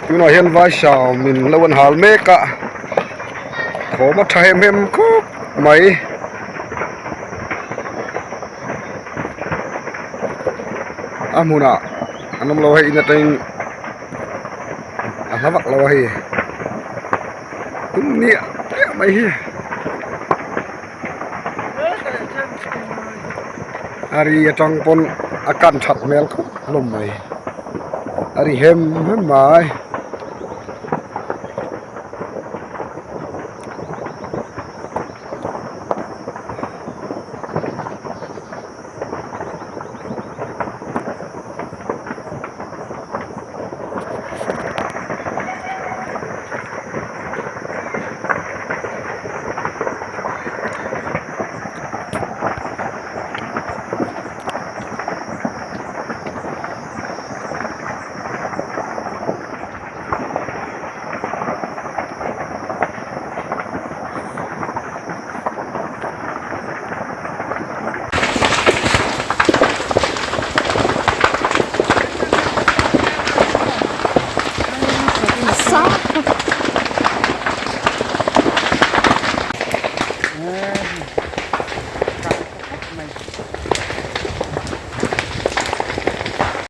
Tunah hian vaisam in lo an hal mek a thawm a tha hem hem khawp mai. A hmunah an awm lo a hei in atangin a hla vak lo a hei tum niah niah mai hi a ri atang pawn a kan that hmel khawp hlawm mai a ri hem hem mai.